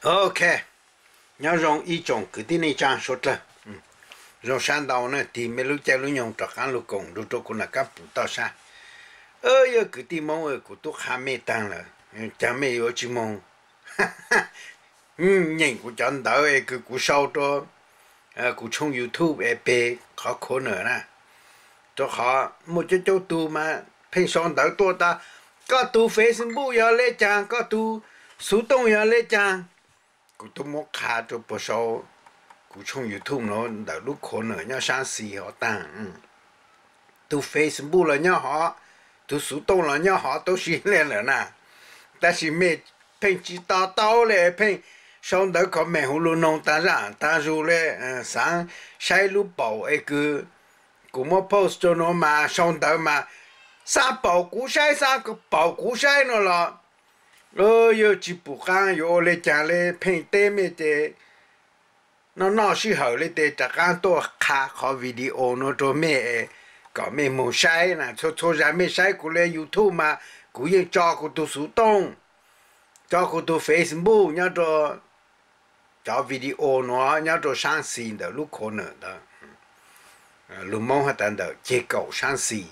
Ok, nyob zoo ib tsoom kwv tij neej tsaa suav dlawg. Zoo sab ntau na, tig mej lub caij lub nyoog rov qaab lug koom nrug rua kuv nam kab pum toj sab. Yog kwv tij Moob, kuv tub qha mej taag lawm, caag mej yuav tsi moog nyeem kuv cov ntawv es kws kuv sau rua kuv tshooj YouTube es peg qhov corner na. Rua qhov muaj coob coob tug mas pheej sau ntawv tuaj tas, koj tug Facebook yog le caag, koj tug xuv tooj yog le caag. Kuv tub muab qha rua puag sau kuv tshooj YouTube nuav ntawm lub corner nyob saab xis hov taag. Tug Facebook los nyob hov, tug xuv tooj los nyob hov tub si le lawm na. Tab sis mej pheej tsi to taub le, pheej sau ntawv comment huv lug noog taag zaaj taag zug le, xaav saib lub paum es kws kuv muab post rua nuav mas sau ntawv mas xaav paum kuv saib, xaav paum kuv saib no los yog tsi pum qaab yuav ua le caag le. Pheej teb mej ces noj noj sij hawm le tes rov qaab tuaj qha qhov video nuav rua mej es kom mej moog saib na. Txhua txhua zag mej saib kuv le YouTube mas kuv yeej tso kuv tug xuv tooj, tso kuv tug Facebook nyob rua cov video nuav nyob rua saab xis ntawm lub corner ntawd. Lug Moob has tas ntawm ceg kaum saab xis.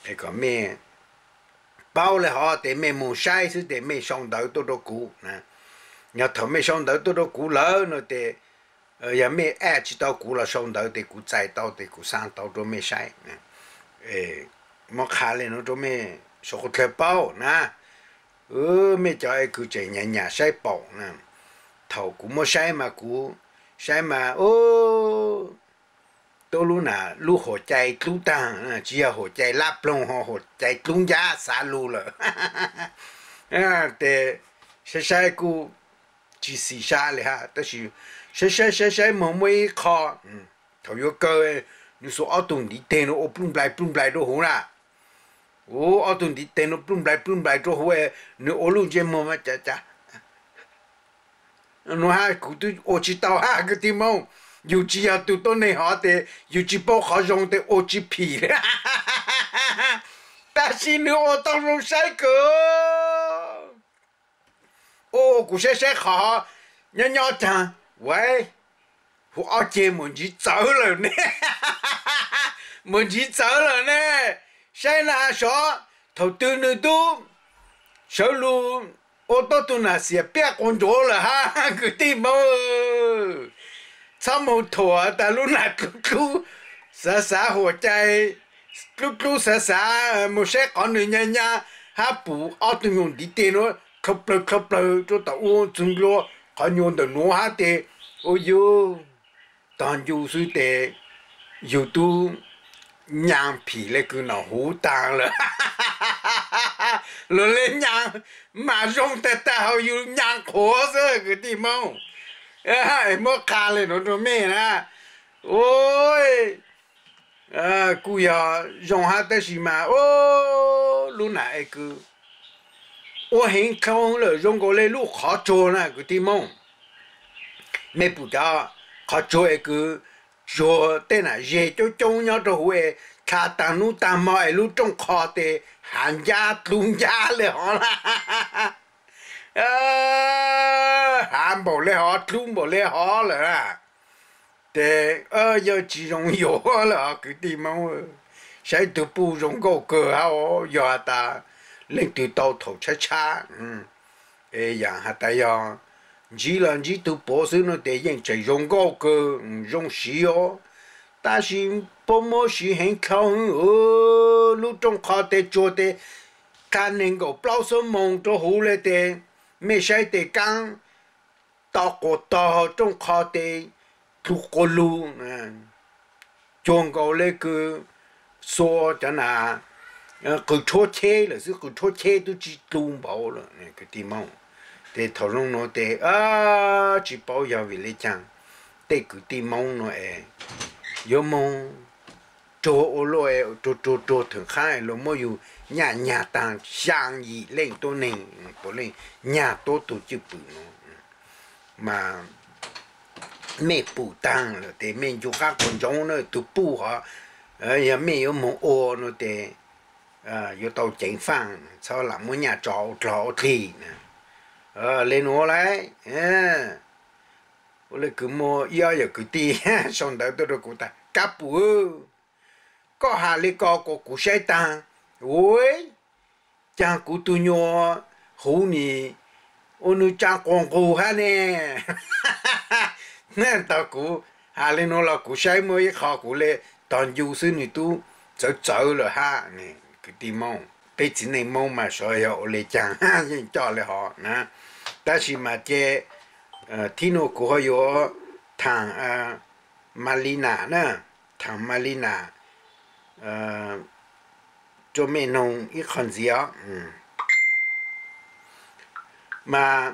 Es kom mej paub le hov tes mej moog saib xwb tes mej sau ntawv tuaj rua kuv na. Yog thaum mej sau ntawv tuaj rua kuv lawm no tes, yog mej add tsi tau kuv los sau ntawv tes kuv txais tau tes kuv xa tau rua mej saib. Muab qha le nuav rua mej suav dlawg paub na. Mej cov es kws tseem nyam nyam saib paum na, thaum kuv muab saib mas kuv saib mas tub lub nam lub huam cai dlub taag, tsi yog huam cai lab ploog ho huam cai dlub ncab xav lug lawm. Tes saib saib kuj tsi xis sab le hab, tab sis saib saib saib saib moog muaj ib qho, thaum yuav kaw, nws xuas ob tug ntiv teg nuav ua pluj nplais pluj nplais rua huv na. Ua ob tug ntiv teg nuav pluj nplais pluj nplais rua huv, nws ua lub ntsej muag mas cav cav. Nuav hab kuv twb ua tsi tau hab kwv tij Moob. Yug tsi yog tug tuab neeg hov tes yug tsi paub qhov zoo tes ua tsi phim le. Tab sis nws ua tau zoo saib kawg. Ua kuv saib saib qhov nyob nyob taag, ua huv ob ceg mus ntsiv txawv lawm ne. Mus ntsiv txawv lawm ne. Saib na sov, thaum twg nws tub sawv lug ua tuab tug nam xiam piaj quas ntsuav lawm hab kwv tij Moob. Txhob moog thuam tas lub nam dlub dlub xav xav huam cai dlub dlub xav xav, moog saib qhov nws nyag nyag hab pum ob tug nyuag ntiv teg nuav dlhau plawg dlhau plawg rua tom ub txug nplua qhov nyuag ntawm nuav hab tes, ua yug tog ncu xwb tes yug tub nyas phim le kws nom huv taag lawm. Luag le nyas mas zoo tag tag, hauv yug nyas qhuav xwb kwv tij Moob. Es muab qha le nuav rua mej na. Ua kuj yog zoo hab tab sis mas lub nam es kws ua heev dlhau lawm, zoo nkaus le lub qhov tsuag na kwv tij Moob. Mej pum cov qhov tsuag es kws tsuag tej nam ze coob coob nyob rua huv es tha taag nub taag mo es lub rooj qho tes hav ncab dlub ncab le hov na. Hav npaum le hov dlub npaum le hov lawm na. Tes yog tsi zoo yuav lawm os kwv tij Moob. Saib tug puj zoo nkauj kawg hab, yog has tas leej twg tau thaum tshab tshab, es yaam has tas yog ntsib los ntsib tug puav xwb no tes yeej tseem zoo nkauj kawg, zoo siv os. Tab sis puab muab siv heev dlhau hwv, lub rooj qho tes tsuag tes tha neeg nkaum plaub xuab moos rua huv le tes mej saib tes kaab to quas tog, rooj qho tes dlug quas lug, cuag nkaus le kws xua cov na qws rhuab cheb lawm xwb, qws rhuab cheb tub tsi dlug npaum lawm kwv tij Moob. Tes thaum zoo nuav tes tsi paub yog vim le caag tej kwv tij Moob nuav es yuav moog ruag ua luaj, ruag ruag ruag theem qhab luag muab yus nyaj nyag taag xyaa yim leej tuab neeg puav leej nyag tuab tug cwj pwm no, mas mej pum taag lawm tes mej ncu qab quas ntsoov na, tug puj hov, yog mej yuav moog ua no tes yuav tau ceev faaj, txhob lam muab nyaj tso ua dlog ua dlig na. Le nuav lawm, ua le kws muaj ib ob yawm kwv tij sau ntawv tuaj rau kuv tas, Kab Pum, koj has le ko kuas kuv saib taag, ua caag kuv tug nyuas huv nim ua nwg tsaa quas nqug hab ne. Thaum kuv has le nuav los kuv saib muaj ib qho kuv le tog ncu xwb nwg tub txawv txawv lawm hab. Kwv tij Moob, peb txiv neej Moob mas xyov yog ua le caag yeej coj le hov na. Tab sis mas ces thib nuav kuv ho yuav thaam Malina na, thaam Malina rua mej noog ib qho ntxiv os. Mas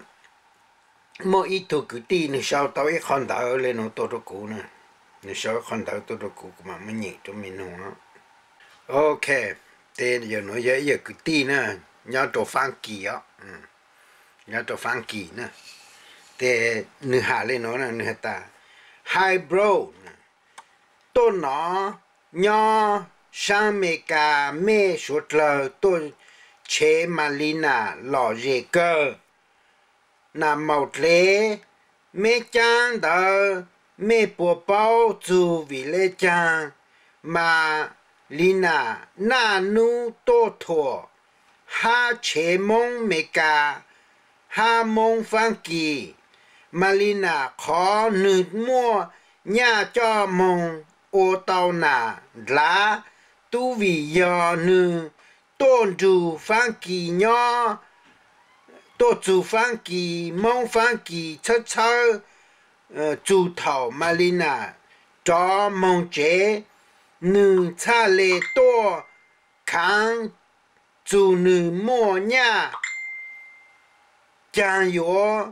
muaj ib tug kwv tij nwg sau tau ib qho ntawv le nuav tuaj rau kuv, nwg sau ib qho ntawv tuaj rau kuv, kuv mam muab nyem rua mej noog. Ok, tes yawm nuav yog ib yawm kwv tij na, nyob rau Faab Kis os, nyob rau Faab Kis na. Tes nwg has le nuav, nwg has tas, Hi bro, tuaj nov nyob saab Amelikas mej suav dlawg tuaj tshev Malina lom zem kawg. Nas maum dlev, meb caab ntawd mej puas paub txug vim le caag Malina naj nub tuaj thuam hab tshev Moob Amelikas hab Moob Faab Kis? Malina qhov nwg muaj nyaj coj moog ua tau nam ndlav tub vim yog nwg tuaj nrug Faab Kis nyob, tuaj txug Faab Kis, Moob Faab Kis txhawb txhawb txug thaum Malina rov moog tsev, nwg txhaj le tuaj khaav txug nwg muaj nyaj. Caag yuav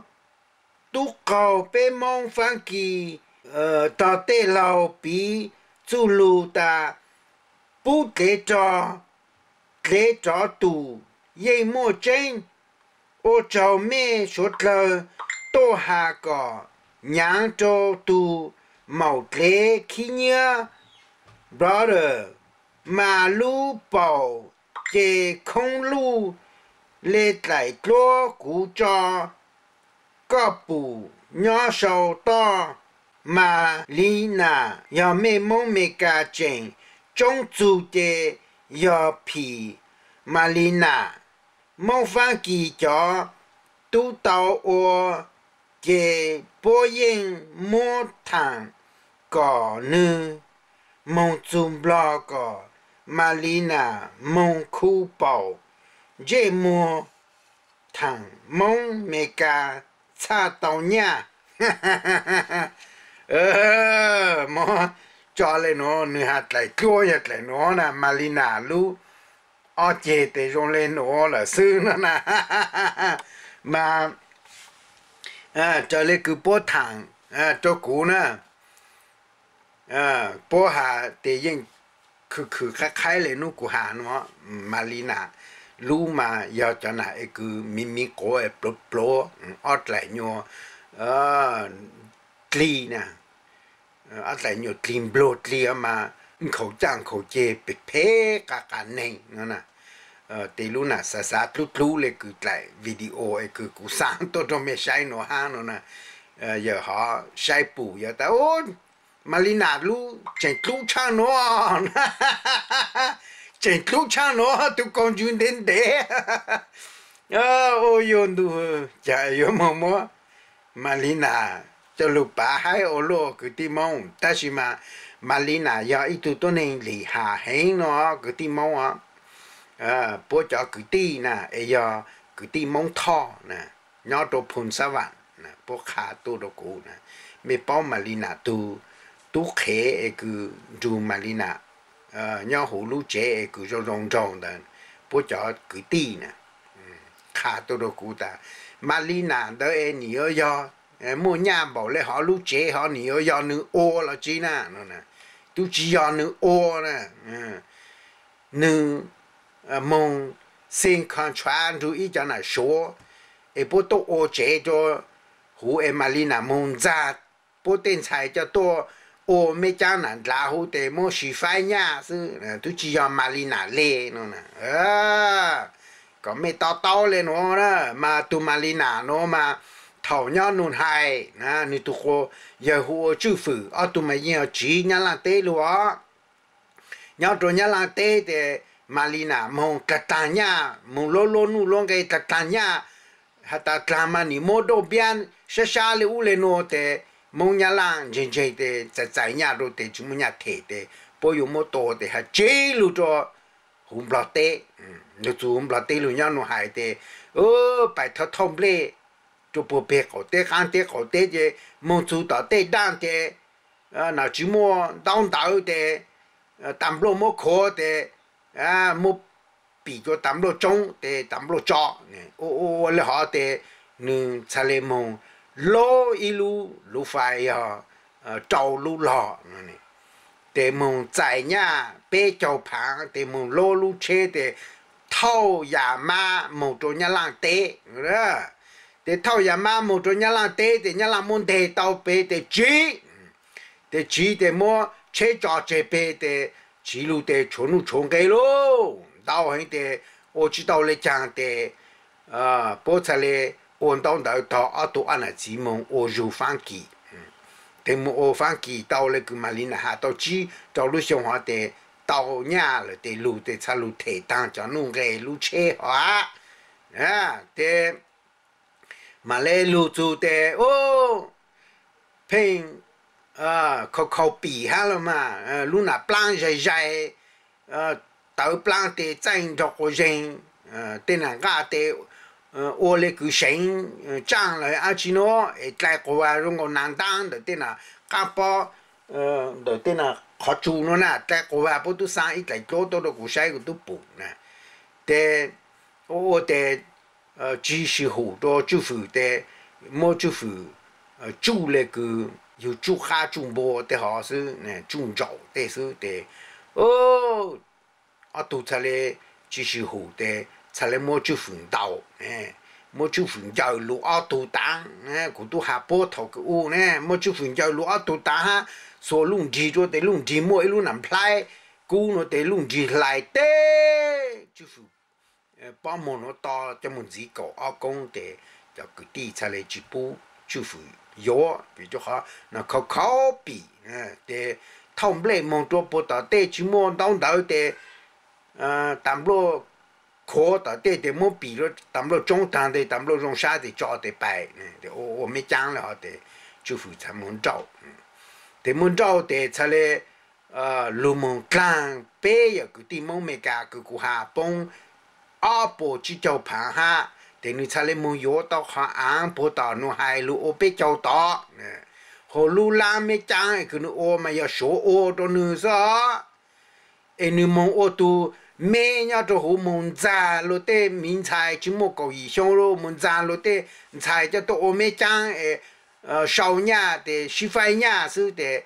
tub qaug peb Moob Faab Kis tog tej laug piv txuj lug tas pub dlev rog, dlev rov tum yeej muaj tseeb. Ua tsaug mej suav dlawg tuaj has kom nyaav rau tug maum dlev khib nyiab. Brother, mas lub paum ces khoob luj le dlaim dluab kuv tso koj pum nyob sau toj. Malina, yog mej Moob Amelikas tseem tsoob txug ces yog phim Malina. Moob Faab Kis cov tub tau ua ces puab yeej muab thaam kom nwg moog txug Nplog kom Malina moog khu paum ntsej muag thaam Moob Amelikas txhaj tau nyaj. Muab tso le nuav, nwg has dlaim dluab yog dlaim nuav na, Malina lub ob ceg tes zoo le nuav lawm xwb no na. Mas raws le kws puab thaam rua kuv na, puab has tes yeej khwm khwm qhaib qhaib le nub kuv has nuav. Malina lub mas yog cov nam es kws miv miv quav pluav pluav, ob dlaim nyuas dlig na, ob dlaim nyuas dlig npluag dlig mas nkhaus caj nkhaus ceg phem phem qas qas neeg no na. Tes lub nam xav xav dlub dlub le kws dlaim video es kws kuv xa tuaj rua mej saib nuav hab no na. Yawm hov saib pum yog tas, Malina lub tseem dlub tshaj nuav, tseem dlub tshaj nuav, tug kaus ntsws ntev ntev. Ua yuav ntu, cas yuav moog muab Malina coj lug pav haib ua luaj kwv tij Moob. Tab sis mas Malina yog ib tug tuab neeg lim ham heev no kwv tij Moob os. Puab cov kwv tij na es yog kwv tij Moob Thoj na, nyob rua Phoo Xab Vam, puab qha tuaj rua kuv na. Mej paub Malina tug tub qhev es kws nrug Malina nyob huv lub tsev es kws zoo zoo nraug ntawd, puab cov kwv tij na qha tuaj rua kuv tas, Malina ntawd es nim yuav yog muaj nyaj npaum le hov lub tsev hov nim yuav yog nwg ua los tsi na no. twb tsis yog nws ua na, nws moog sign contract nrug ib cov nam suav es puab tuaj ua tsev rua huv es Malina moog ntxag puab tej ntxhais coj tuaj ua meb caab nam ndlav huv tes muab xyiv faib nyaj xwb, twb tsis yog Malina le no. Kom mej to taub le nuav na, mas tug Malina nuav mas thaum nyob Nus Hais na, nwg tug quas yawg hu ua Tswj Fwm, ob tug mas yeej yog tsiv Nyab Laaj teb lug os. Nyob rua Nyab Laaj teb tes Malina moog dlaag dlaag nyaj, moog luab luab nuj luab nqe dlaag dlaag nyaj, has tas dlaag mas nim muab dauj npiab sab sab le ub le nuav tes Moob Nyab Laaj ntseeg ntseeg tes txais txais nyaj rua tes tsis muaj nyaj them tes puab yuav muab tua tes has tsiv lug rua huv Nplog teb. Nwg txug huv Nplog teb lug nyob Nus Hais tes pais thauj thauj nplej rua puag peg qaum teb qaab teb qaum teb ces moog txug tom tej daaj tes nam tsis muaj ntaub ntawv tes tas npluaj muab khuav tes muab pim rua tas npluaj tsoob tes tas npluaj tso. Ua ua le hov tes nwg txhaj le moog lub ib lub luv fais yog rau lub log tes moog txais nyaj peb caug phaav tes moog lub lub tsheb tes thauj yam mab moog rua Nyab Laaj teb. Tes thauj yam mab moog rua Nyab Laaj teb tes Nyab Laaj muab nteg tau peb tes tsiv, tes tsiv tes muab tsheb tso tseg peg tes tsiv lug tes tshuav nuj tshuav nqe lauj, ntau heev tes ua tsis tau le caag tes puab txhaj le ua ntaub ntawv tog ob tug aj nam txiv moog ua zug Faab Kis. Tes moog ua Faab Kis tau le kws Malina has tau tsib rau lub xyoo hov tes tau nyaj lawm tes lug tes txhaj lug them taag cov nuj nqe lub tsheb hov. Tes mam le lug txug tes pheej khau khau pim hab los mas lub nam plaab zais zais, tawv plaab tes txaij nrog quas zeeg, tej nam nqaj tes ua le kws seev tsaaj lawm dlaab tsi nuav es dlai quas vag zoo nkaus nas ntaab ntawm tej nam qaab pob, ntawm tej nam qhov tsu nuav na, dlai quas vag puab tub xaa ib dlaim dluab tuaj rua kuv saib kuv tub pum na. Tes ua ua tes tsis sib hum rua Tswj Fwm tes muab Tswj Fwm tsuj le kws yug tsuj qab tsuj npua tej hov xwb, tsuj ntsaum tej xwb tes ob tug txhaj le tsis sib hum tes txhaj le muab Tswj Fwm ntaus, muab Tswj Fwm ncaws lug ob tug taav. Kuv tub has puab thaum kws u ne muab Tswj Fwm ncaws lug ob tug taav hab xuas luj nrig rua tes luj nrig muaj ib lub nam nplhaib kub nuav tes luj nrig hlais teb Tswj Fwm pob muag nuav to coj moog ntxiv kaum ob koob tes cov kwv tij txhaj le tsis pub Tswj Fwm yuav vim rua qhov no khau khau pim tes thauj nplej moog rua puag tom tej tsis muaj ntaub ntawv tes tas npluaj khuav tom tej tes muab pim tas npluaj tsoob taag tes tas npluaj zoo sab tes tso tes pais ua meb caab le hov tes Tswj Fwm txhaj muab nrauj. Tes muab nrauj tes txhaj le lug moog dlaag peb yawm kwv tij Moob Amelikas kws kuv has poob ob puas tsib caug phaav hab tes nwg txhaj le moog yuav tau qhov aav puag tom Nus Hais lug ua peb caug tod. Hauv lub laab meb caab kws nwg ua mas yog Suav ua rua nwg xwb os. Es nwg moog ua tug meb nyob rua huv moog ntxag luag tej miv ntxhais tsis muaj kaum yim xyoo lug moog ntxag luag tej ntxhais coj tuaj ua meb caab es sau nyaj tes sib faib nyaj xwb tes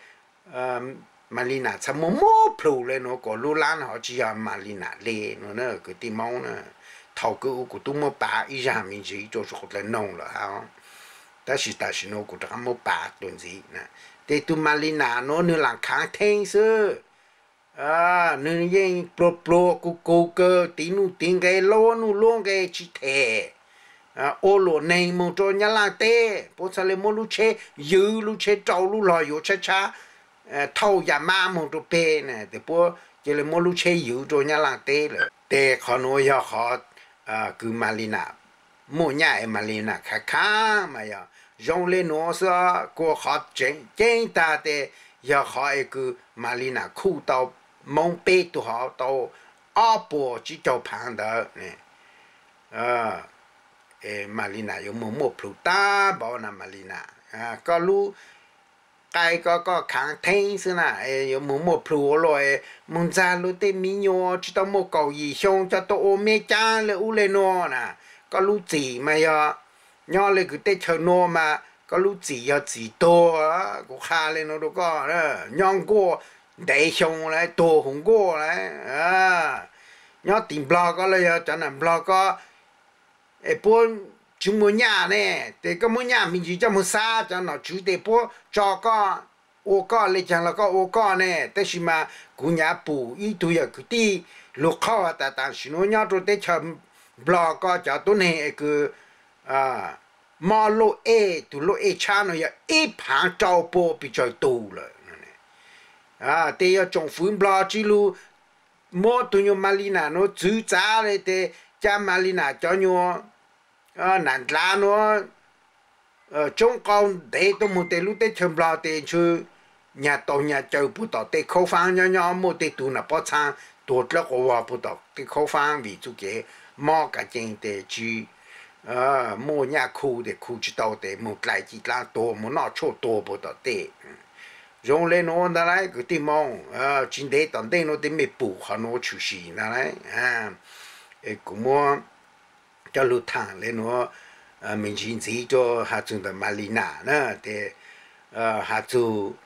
Malina txhaj muaj muab plhus le nuav kuas lub laab hov tsis yog Malina le nuav kwv tij Moob na. Thaum kws u kuv tub muab pav ib zag me ntsis rua sub qhov dlawg noog lawm hab, tab sis tam sim nuav kuv rov qab muab pav dua ntxiv na. Tes tug Malina nuav nwg laam khaav theeb xwb. Nwg yeej pluag pluag kug kug kawg, tiv nuj tiv nqe, luab nuj luab nqe tsis them. Ua luam neeg moog rua Nyab Laaj teb, puab txhaj le muab lub tsheb ywv, lub tsheb rau lub log yuav tshab tshab thauj yam mab moog rua peg na, tes puab cia le muab lub tsheb ywv rua Nyab Laaj teb lawm. Tes qhov nuav yog qhov kws Malina muaj nyaj es Malina khaav khaav mas yog zoo le nuav xwb. Kuas qhov tseem ceeb tag tes yog qhov es kws Malina khuj tau Moob peb tug hov tau ob puas tsib caug phaav ntawd. Malina yuav moog muaj plhus tag npaum na Malina. Koj lub qai ko koj khaav theeb xwb na, yuav moog muaj plhus ua luaj, moog ntxag luag tej miv nyuas tsis tau muaj kaum yim xyoo coj tuaj ua meb caab le ub le nuav na. Koj lub txim mas yog nyob le kws teb chaws nuav mas koj lub txim yog txim tuag. Kuv qha le nuav rua koj, nyob nkuaj ntev xyoo lawm, tuag hu nkuaj lawm. Nyob tim Nplog ko los yog cov nam Nplog ko es puab tsis muaj nyaj ne, ces koj muab nyaj me ntsis coj moog xab cov nom tswv tes puab tso koj, ua koj le caag los koj ua koj ne. Tab sis mas kuv nyav pum ib tug yawm kwv tij lug qhauj has tas tam sim nuav nyob rua teb chaws Nplog ko cov tuab neeg es kws mob luj ej, tug luj ej tshab no yog ib phaav rau pua pes tsawg tug lawm. Tes yog tsoom fwv Nplog tsi lug muab tug nyuas Malina nuav txwv txav le tes ca Malina cov nyuas nam ndlav nuav tsoob qau ntev tuab moog tes lub teb chaws Nplog tes ntshe nyag taug nyag caw puag tom tej khaub faab, nyob nyob muaj tej tug nam pob txhaa tuag dlawb quas vog puag tom tej khaub faab vim txuj kev mob kav cees tes tsi muaj nyaj khu tes khu tsi tau tes moog dlai ci dlaab tuag, moog noj tshuaj tuag puag tom tej. Zoo le nuav ntag lauj kwv tij Moob, tsi ntev tom ntej nuav tes mej pum qhov nuav tshwm sim ntag lauj. Kuv muab coj lug thaam le nuav me ntsis ntxiv rua has txug ntawm Malina na, tes has txug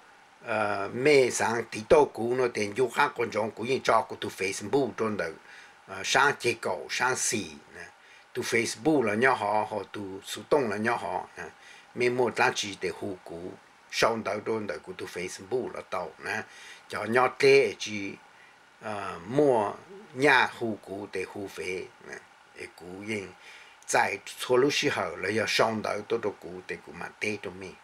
mej xaav tiv tauj kuv no tes ncu qaab quas ntsoov kuv yeej tso kuv tug Facebook rua ntawm saab ceg kaum saab xis, tug Facebook los nyob hov, hos tug xuv tooj los nyob hov. Mej muaj dlaab tsi tes hu kuv, sau ntawv rua ntawm kuv tug Facebook los tau na. Cov nyob dleb tsi muaj nyaj hu kuv tes hu fev, es kuv yeej txais txhua lub sij hawm los yog sau ntawv tuaj rua kuv tes kuv mam teb rua mej.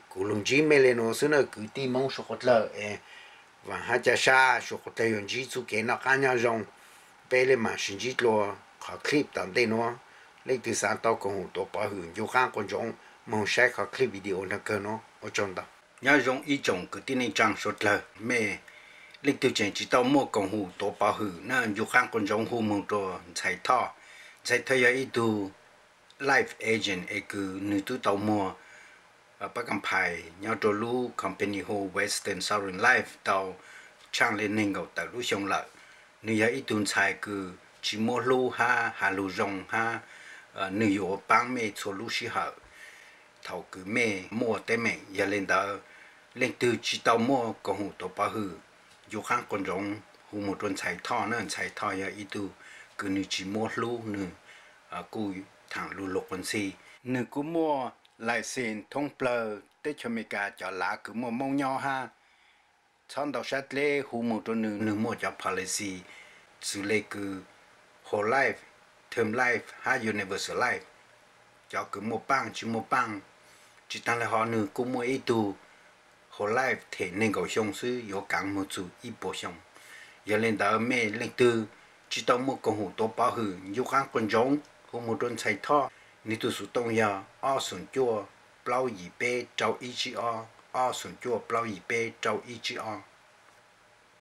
Kuv lug ntsib mej le nuav xwb na kwv tij Moob suav quas dlawg, vaam hab ca sab suav quas dlawg yuav ntsib txuj kev noj qaab nyob zoo. Peb le maam sib ntsib dlua qhov clip tom ntej nuav. Leej twg xaav tau koom hum tuav pov hwm ncu qaab quas ntsoov moog saib qhov clip video nrag kawg nuav. Ua tsaug ntau. Nyob zoo ib tsoom kwv tij neej tsaa suav dlawg, mej leej twg tseem tsi tau muaj koom hum tuav pov hwm na ncu qaab quas ntsoov hu moog rua Ntxhais Thoj. Ntxhais Thoj yog ib tug life agent es kws nwg tub tau muag pab kam phais nyob rua lub company hu Western Sovereign Life tau tshaaj le neeg nkaum tawm lub xyoo lawm. Nwg yog ib tug ntxhais kws tsi muab hlub hab has lug zoo hab nwg yuav paab mej txhua lub sij hawm thaum kws mej muaj teeb meem. Yog le ntawd, leej twg tsi tau muaj koom hum tuav pov hwm, ncu qaab quas ntsoov hu moog rua Ntxhais Thoj na. Ntxhais Thoj yog ib tug kws nwg tsi muab hlub, nwg kuj thaam lug lug quas ntxhi. Nwg kuj muaj license thoob plawg teb chaws Amelikas cov lav kws muaj Moob nyob hab. Txhob ntau sab dleb hu moog rua nwg, nwg muaj cov policy txwv le kws whole life, term life hab universal life, cov kws muaj paaj tsi muaj paaj. Tsi taag le hov nwg kuj muaj ib tug whole life them neeg nkaum xyoo xwb yuav kaav moog txug ib puas xyoo. Yog le ntawd mej leej twg tsi tau muaj koom hum tuav pov hwm, ncu qaab quas ntsoov hu moog rua Ntxhais Thoj. Nwg tug xuv tooj yog ob xoom cuaj plaub yim peb rau ib tsib ob, ob xoom cuaj plaub yim peb rau ib tsib ob.